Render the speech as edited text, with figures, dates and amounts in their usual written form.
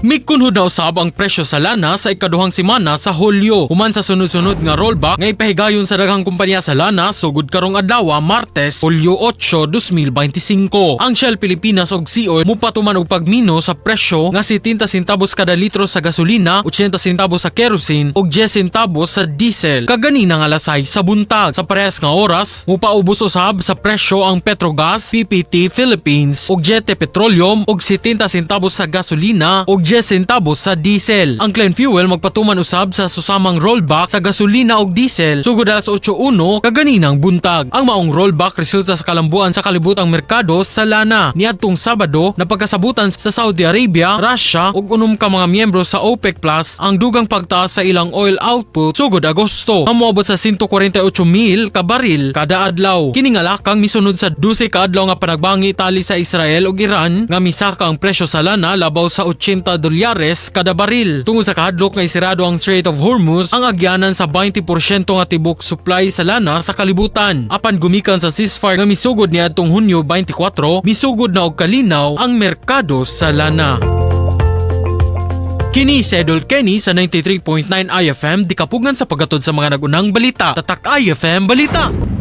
Mikunhod na usab ang presyo sa lana sa ikaduhang semana sa Hulyo. Human sa sunod-sunod nga rollback nga ipahigayon sa daghang kumpanya sa lana sugod karong adlaw, Martes, Hulyo 8, 2025. Ang Shell Pilipinas ug Seaoil mupatuman og pagmino sa presyo nga 70 centavos kada litro sa gasolina, 80 centavos sa kerosene ug 10 centavos sa diesel kaganina nga alas 6 sa buntag. Sa parehas nga oras, mupaubos usab sa presyo ang Petrogas, PPT Philippines ug Jet Petroleum og 70 centavos sa gasolina ug 10 centavos sa diesel. Ang Clean Fuel magpatuman usab sa susamang rollback sa gasolina ug diesel sugod alas 8:01 kaganinang buntag. Ang maong rollback resulta sa kalambuan sa kalibutang merkado sa lana. Niadtong Sabado, napagkasabutan sa Saudi Arabia, Russia ug 6 ka mga miyembro sa OPEC Plus ang dugang pagtaas sa ilang oil output sugod Agosto nga moabot sa 148 mil ka baril kada adlaw. Kini nga lakang misunod sa 12 ka adlaw nga panagbangi tali sa Israel ug Iran nga misaka ang presyo sa lana labaw sa 80 dolyares kada baril. Tungod sa kahadlok nga isirado ang Strait of Hormuz, ang agyanan sa 20% nga tibok supply sa lana sa kalibutan. Apan gumikan sa ceasefire nga misugod niadtong Hunyo 24, misugod na og kalinaw ang merkado sa lana. Kini si Idol Kenny sa 93.9 IFM, di kapugan sa paghatod sa mga nagunang balita. Tatak IFM Balita!